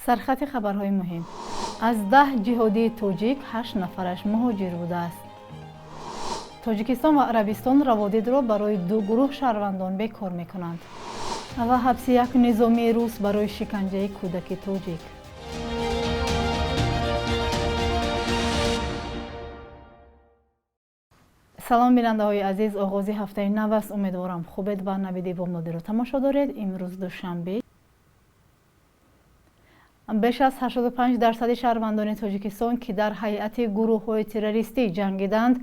Сархати хабарҳои муҳим: аз 10 ҷиҳодии тоҷик 8 нафараш муҳоҷир будааст. Тоҷикистон ва Арабистон раводидро барои ду гурӯҳ шаҳрвандон бекор мекунанд ва ҳабси як низомии рус барои шиканҷаи кӯдаки тоҷик. Салом, бинандаҳои азиз, оғози ҳафтаи нав аст. Умедворам, хубед ва Навиди Бомдодиро тамошо доред. Имрӯз душанбе. Беш аз 85% шаҳрвандони Тоҷикистон, ки дар ҳайати гурӯҳҳои террористӣ ҷангиданд,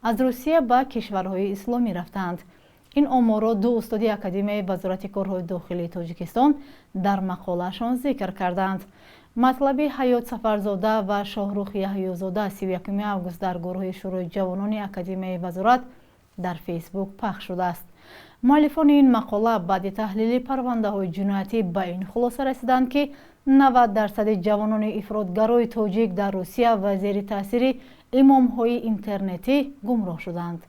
аз Русия ба кишварҳои исломӣ рафтаанд. Ин оморро ду устоди Академияи Вазорати корҳои дохилии Тоҷикистон дар мақолаашон зикр кардаанд. Матлаби Ҳаёт Сафарзода ва Шоҳрух Яҳёзода 31 август дар гурӯҳи Шӯрои ҷавонони Академияи вазорат дар Фейсбук пахш шудааст. Муаллифони ин мақола баъди таҳлили парвандаҳои ҷиноятӣ ба ин хулоса расиданд, ки 90% ҷавонони ифротгарои тоҷик дар Русия ва зери таъсири имомҳои интернетӣ гумроҳ шуданд.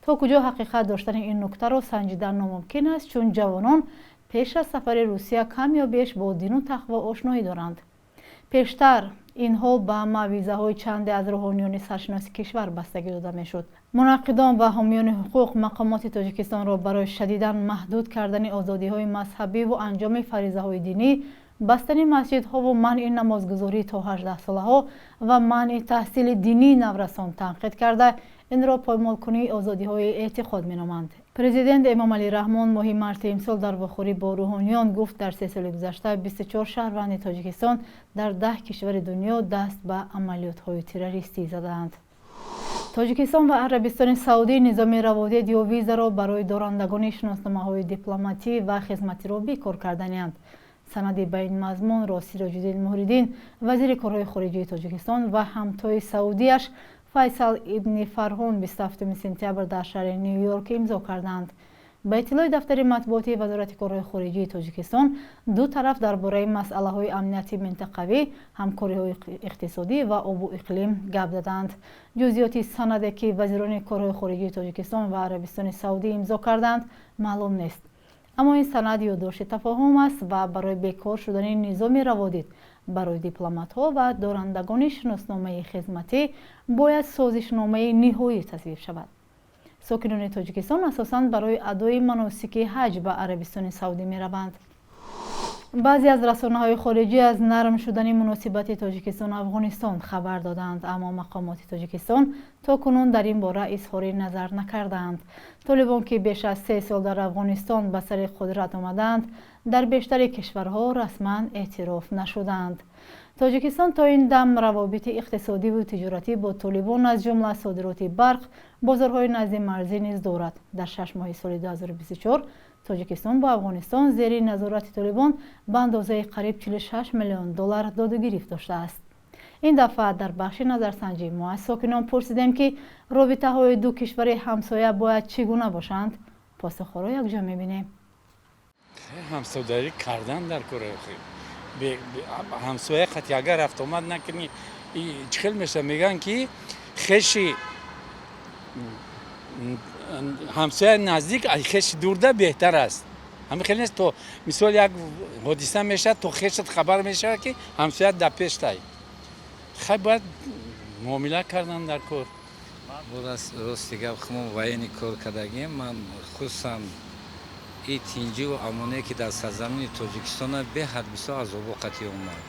То куҷо ҳақиқат доштани ин нуктаро санҷидан номумкин аст, чун ҷавонон пеш аз сафари Русия кам ё беш бо дину тақво ошноӣ доранд. Пештар инҳо ба мавъизаҳои чанде аз рӯҳониёни саршиноси кишвар бастагӣ дода мешуд. Мунаққидон ва ҳомиёни ҳуқуқ мақомоти Тоҷикистонро барои шадидан маҳдуд кардани озодиҳои мазҳабиву анҷоми фаризаҳои динӣ, бастани масҷидҳову манъи намозгузорӣ то 18-солаҳо ва манъи таҳсили динии наврасон танқид карда, инро поймолкунии озодиҳои эътиқод меноманд. Президент Эмомалӣ Раҳмон моҳи марти имсол дар вохӯрӣ бо рӯҳониён гуфт, дар 3 соли гузашта 24 шаҳрванди Тоҷикистон дар 10 кишвари дунё даст ба амалиётҳои террористӣ задаанд. Тоҷикистон ва Арабистони Саудӣ низоми раводид ё визаро барои дорандагони шиносномаҳои дипломатӣ ва хизматиро бекор карданианд. Санади ба ин мазмунро Сироҷиддин Муҳриддин, вазири корҳои хориҷии Тоҷикистон, ва ҳамтои саудияш Файсал ибни Фарҳон 27 сентябр дар шаҳри Ню-Йорк имзо карданд. Ба иттилои дафтари матбуотии Вазорати корҳои хориҷии Тоҷикистон, ду тараф дар бораи масъалаҳои амнияти минтақавӣ, ҳамкориҳои иқтисодӣ ва обу иқлим гап заданд. Ҷузъиёти санаде, ки вазирони корҳои хориҷии Тоҷикистон ва Арабистони Саудӣ имзо карданд, маълум нест. Аммо ин санад ёддошти тафоҳум аст ва барои бекор шудани низоми раводид барои дипломатҳо ва дорандагони шиносномаи хизматӣ бояд созишномаи ниҳоӣ тасвиб шавад. Сокинони Тоҷикистон асосан барои адои маносики ҳаҷ ба Арабистони Саудӣ мераванд. Баъзе аз расонаҳои хориҷӣ аз нарм шудани муносибати Тоҷикистону Афғонистон хабар доданд, аммо мақомоти Тоҷикистон то кунун дар ин бора изҳори назар накардаанд. Толибон, ки беш аз 3 сол дар Афғонистон ба сари қудрат омадаанд, дар бештари кишварҳо расман эътироф нашуданд. Тоҷикистон то ин дам равобити иқтисодиву тиҷоратӣ бо толибон, аз ҷумла содироти барқ, бозорҳои назди марзӣ низ дорад. Дар 6 моҳи соли 2024 Тоҷикистон бо Афғонистон зери назорати толибон ба андозаи қариб 46 миллион доллар додугирифт доштааст. Ин дафъа дар бахши назарсанҷӣ мо аз сокинон пурсидем, ки робитаҳои ду кишвари ҳамсоя бояд чӣ гуна бошанд. Посухҳоро якҷо мебинем. Ҳамсодарӣ кардан дар кори ҳамсоя қати агар рафтомад накунӣ, чӣ хел мешавад? Мегӯянд, ки хеши ҳамсоя наздик аз хеши дурда беҳтар аст. Ҳамин хел нест? То мисол як ҳодиса мешавад, то хешат хабар мешавад, ки ҳамсоят дар пештай. Хай, бояд муомила кардан дар кор. Рости гап, мо военный кор кардагим. Ман хусусан и тинҷиву амоне, ки дар сарзамини Тоҷикистона беҳад бисёр азобо қатъи омад.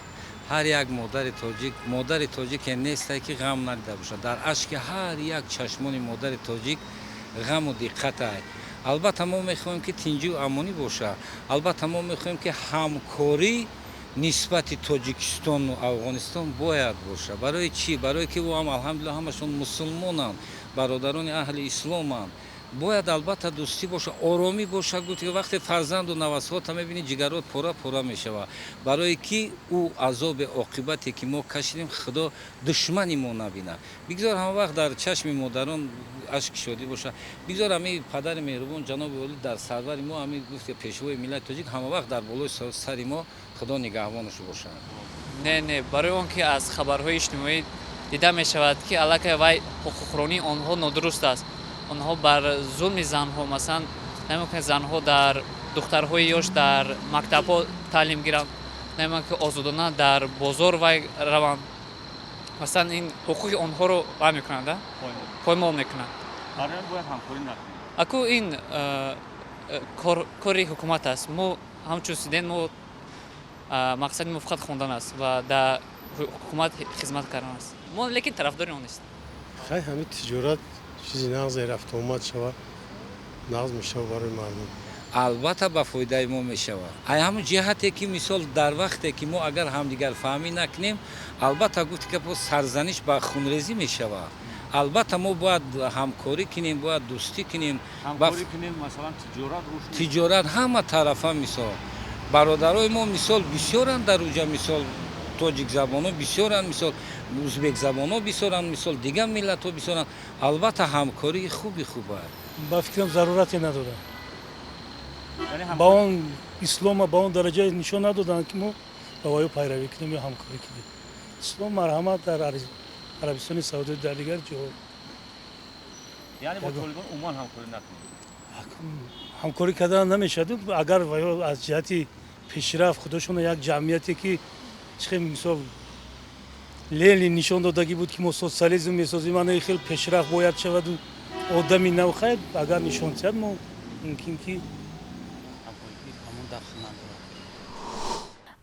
Ҳар як модари тоҷик, модари тоҷике несте, ки ғам надида бошад. Дар ашки ҳар як чашмони модари тоҷик ғаму диққатай. Албатта, мо мехоҳем, ки тинҷиву амонӣ бошад. Албатта, мо мехоҳем, ки ҳамкорӣ нисбати Тоҷикистону Афғонистон бояд бошад. Барои чӣ? Барое ки ӯ ҳам, алҳамдулилла, ҳамашон мусулмонанд, бародарони аҳли исломанд. Бояд, албатта, дӯстӣ боша, оромӣ боша. Гуфт, вақте фарзанду навасҳота мебинӣ, ҷигарот пора пора мешавад. Барое ки ӯ азоби оқибате, ки мо кашидем, Худо душмани мо набинад. Бигзор ҳама вақт дар чашми модарон ашки шодӣ бошад. Бигзор ҳами падари меҳрубон, ҷаноби олӣ, дар сарвари мо, ҳами гуфти пешвои миллати тоҷик, ҳама вақт дар болои сари мо Худо нигаҳбонаш бошад. Не, не, барои он ки аз хабарҳои иҷтимоӣ дида мешавад, ки аллакай вай ҳуқуқронии онҳо нодуруст аст. Онҳо бар зулми занҳо, масалан, намекунад занҳо дар духтарҳои ёш дар мактабҳо таълим гиранд. Намемонанд ки озодона дар бозор вай раванд. Масалан, ин ҳуқуқи онҳоро вай мекунанд, поймол мекунанд. Бояд ҳамкорӣ накунем. Аку ин кори ҳукумат аст. Мо ҳамчун студент, мо мақсади мо фақат хондан аст ва дар ҳукумат хизмат кардан аст. Мо лекин тарафдори он нестем. Хай, ҳамин тиҷорат чизи нағзе, рафтуомад шавад, нағз мешавад барои мардум. Албатта, ба фоидаи мо мешавад, ай ҳамун ҷиҳате ки, мисол, дар вақте ки мо агар ҳамдигарфаҳмӣ накунем, албатта, гуфти гапо, сарзаниш ба хунрезӣ мешавад. Албатта, мо бояд ҳамкорӣ кунем, бояд дӯстӣ кунем. Ҳамкорӣ кунем, масалан, тиҷорат рушд. Тиҷорат ҳама тарафа. Мисол, бародарои мо, мисол, бисёранд дар уҷа, мисол, тоҷикзабоно бисёранд, мисол, узбекзабоно бисёранд, мисол, дигар миллатҳо бисёранд. Албатта, ҳамкории хуби хуб аст. Ба фикрам, зарурате надорад. Ба он ислома ба он дараҷа нишон надоданд, ки мо ба ваё пайравӣ кунем ё ҳамкорӣ кунем. Ислом, марҳамат, дар Арабистони Саудӣ, дар дигар ҷоҳо. Яъне бо толибон умуман ҳамкорӣ накунем? Ҳамкорӣ кардан намешавад, агар ваё аз ҷиҳати пешрафт худошона як ҷамъияте ки чихел, мисол, Ленин нишон додагӣ буд, ки мо социализм месозем, ана хел пешрафт бояд шаваду одами нав, хайр, агар нишон диҳад, мо мумкин ки.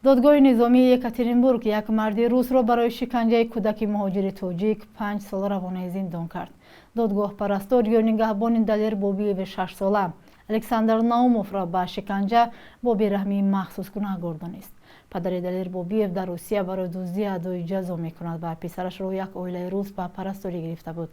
Додгоҳи низомии Екатеринбург як марди русро барои шиканҷаи кӯдаки муҳоҷири тоҷик 5 сол равонаи зиндон кард. Додгоҳ парастор ё нигаҳбони Далер Бобиеви 6-сола Александр Наумовро ба шиканҷа бо бераҳмии махсус гунаҳгор донист. Падари Далер Бобиев дар Русия барои дуздӣ адои ҷазо мекунад ва писарашро як оилаи рус ба парасторӣ гирифта буд.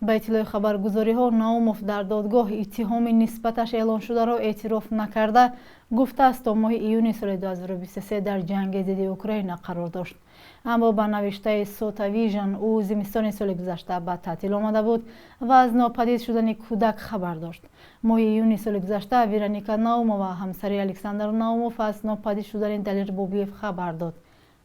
Ба иттилои хабаргузориҳо, Наумов дар додгоҳ иттиҳоми нисбаташ эълоншударо эътироф накарда, гуфтааст, то моҳи июни соли 2023 дар ҷанги зидди Украина қарор дошт. Аммо ба навиштаи Сотавижн, ӯ зимистони соли гузашта ба таътил омада буд ва аз нопадид шудани кӯдак хабар дошт. Моҳи июни соли гузашта Вероника Наумова, ҳамсари Александр Наумов, аз нопадид шудани Далер Бобиев хабар дод.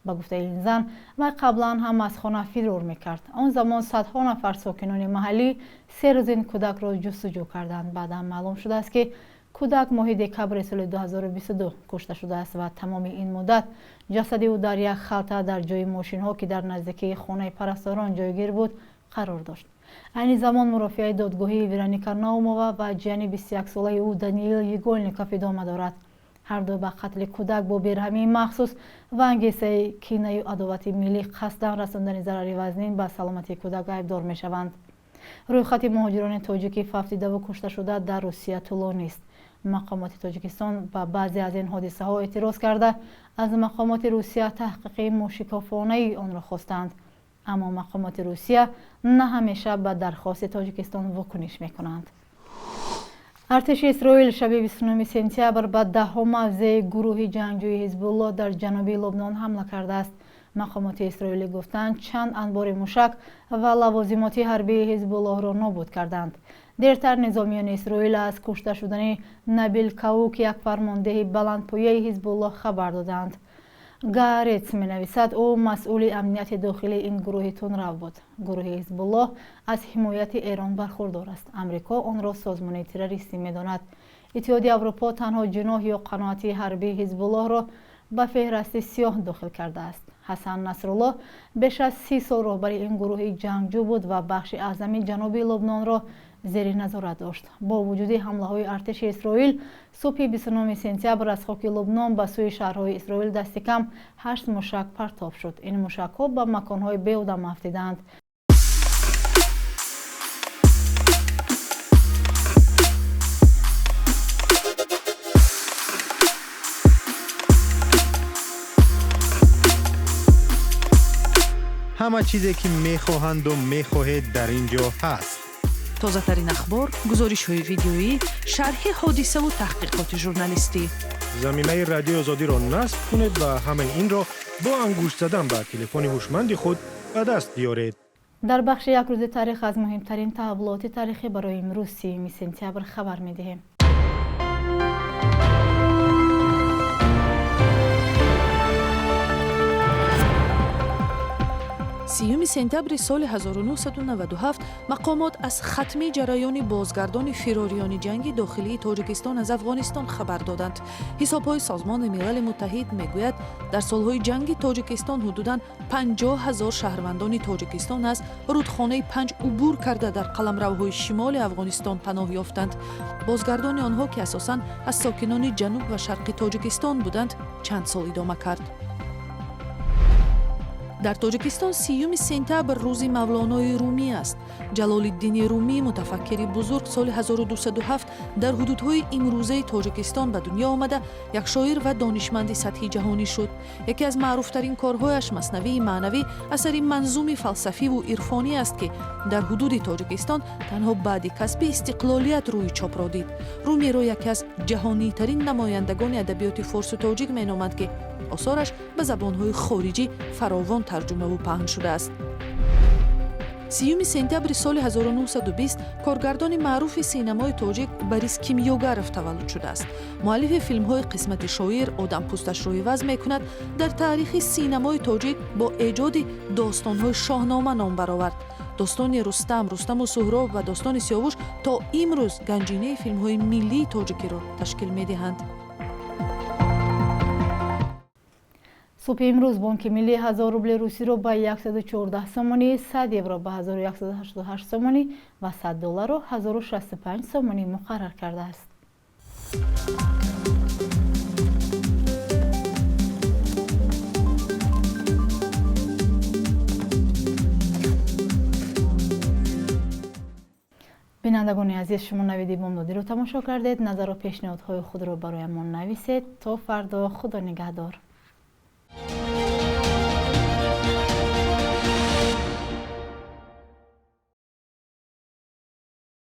Ба гуфтаи ин зан, вай қаблан ҳам аз хона фирор мекард. Он замон садҳо нафар сокинони маҳаллӣ 3 рӯз ин кӯдакро ҷустуҷӯ карданд. Баъдан маълум шудааст, ки кӯдак моҳи декабри соли 2022 кушта шудааст ва тамоми ин муддат ҷасади ӯ дар як халта дар ҷои мошинҳо, ки дар наздикии хонаи парасторон ҷойгир буд, қарор дошт. Айни замон мурофиаи додгоҳии Вероника Наумова ва ҷияни 21-солаи ӯ Даниил Егольников идома дорад. Ҳарду ба қатли кӯдак бо бераҳмии махсус ва ангезаи кинаю адовати миллӣ, қасдан расондани зарари вазнин ба саломатии кӯдак айбдор мешаванд. Рӯйхати муҳоҷирони тоҷики фавтидаву кушташуда дар Русия тӯлонист. Мақомоти Тоҷикистон ба баъзе аз ин ҳодисаҳо эътироз карда, аз мақомоти Русия таҳқиқи мушикофонаи онро хостанд. Аммо мақомоти Русия на ҳамеша ба дархости Тоҷикистон вокуниш мекунанд. Артиши Исроил шаби 29 сентябр ба даҳҳо мавзеи гурӯҳи ҷангҷӯи Ҳизбуллоҳ дар ҷануби Лубнон ҳамла кардааст. Мақомоти исроилӣ гуфтанд, чанд анбори мушак ва лавозимоти ҳарбии Ҳизбуллоҳро нобуд карданд. Дертар низомиёни Исроил аз кушта шудани Набил Каук, як фармондеҳи баландпояи Ҳизбуллоҳ, хабар доданд. Гаарец менависад, ӯ масъули амнияти дохилии ин гурӯҳи тундрав буд. Гурӯҳи Ҳизбуллоҳ аз ҳимояти Эрон бархурдор аст. Амрико онро созмони террористӣ медонад. Иттиҳоди Аврупо танҳо ҷиноҳ ё қаноати ҳарбии Ҳизбуллоҳро ба феҳрасти сиёҳ дохил кардааст. Ҳасан Насруллоҳ беш аз 30 сол роҳбари ин гурӯҳи ҷангҷӯ буд ва бахши аъзами ҷануби Лубнонро зери назорат дошт. Бо вуҷуди ҳамлаҳои артиши Исроил, субҳи 29 сентябр аз хоки Лубнон ба сӯи шаҳрҳои Исроил дасти кам ҳашт мушак партоб шуд. Ин мушакҳо ба маконҳои беодам афтиданд. Ҳама чизе ки мехоҳанду мехоҳед, дар ин ҷо ҳаст. Тозатарин ахбор, гузоришҳои видеоӣ, шарҳи ҳодисаву таҳқиқоти журналистӣ. Замимаи Радиои Озодиро насб кунед ва ҳамаи инро бо ангушт задан ба телефони ҳушманди худ ба даст биёред. Дар бахши «Як рӯзи таърих» аз муҳимтарин таҳаввулоти таърихӣ барои имрӯз, 30 сентябр, хабар медиҳем. 30 сентябри соли 1997 мақомот аз хатми ҷараёни бозгардони фирориёни ҷанги дохилии Тоҷикистон аз Афғонистон хабар доданд. Ҳисобҳои Созмони Милали Муттаҳид мегӯяд, дар солҳои ҷанги Тоҷикистон ҳудудан 50 ҳазор шаҳрвандони Тоҷикистон аз рудхонаи Панҷ убур карда дар қаламравҳои шимоли Афғонистон паноҳ ёфтанд. Бозгардони онҳо, ки асосан аз сокинони ҷануб ва шарқи Тоҷикистон буданд, чанд сол идома кард. Дар Тоҷикистон 30 сентябр рӯзи Мавлонои Румӣ аст. Ҷалолиддини Румӣ, мутафаккири бузург, соли 1207 дар ҳудудҳои имрӯзаи Тоҷикистон ба дунё омада, як шоир ва донишманди сатҳи ҷаҳонӣ шуд. Яке аз маъруфтарин корҳояш Маснавии маънавӣ, асари манзуми фалсафиву ирфонӣ аст, ки дар ҳудуди Тоҷикистон танҳо баъди касби истиқлолият рӯи чопро дид. Румиро яке аз ҷаҳонитарин намояндагони адабиёти форсу тоҷик меноманд, ки осораш ба забонҳои хориҷӣ фаровон тарҷумаву паҳн шудааст. 30 сентябри соли 1920 коргардони маъруфи синамои тоҷик Борис Кимёгаров таваллуд шудааст. Муаллифи филмҳои «Қисмати шоир», «Одам пӯсташро иваз мекунад», дар таърихи синамои тоҷик бо эҷоди достонҳои Шоҳнома ном баровард. Достони Рустам, Рустаму Суҳроб ва достони Сиёвуш то имрӯз ганҷинаи филмҳои миллии тоҷикиро ташкил медиҳанд. Субҳи имрӯз Бонки Миллӣ 1000 рубли русиро ба 114 сомонӣ, 100 евро ба 1188 сомонӣ ва 100 долларро 1065 сомонӣ муқаррар кардааст. Бинандагони азиз, шумо навиди бомдодиро тамошо кардед. Назару пешниҳодҳои худро бароямон нависед. То фардо, Худо нигаҳдор.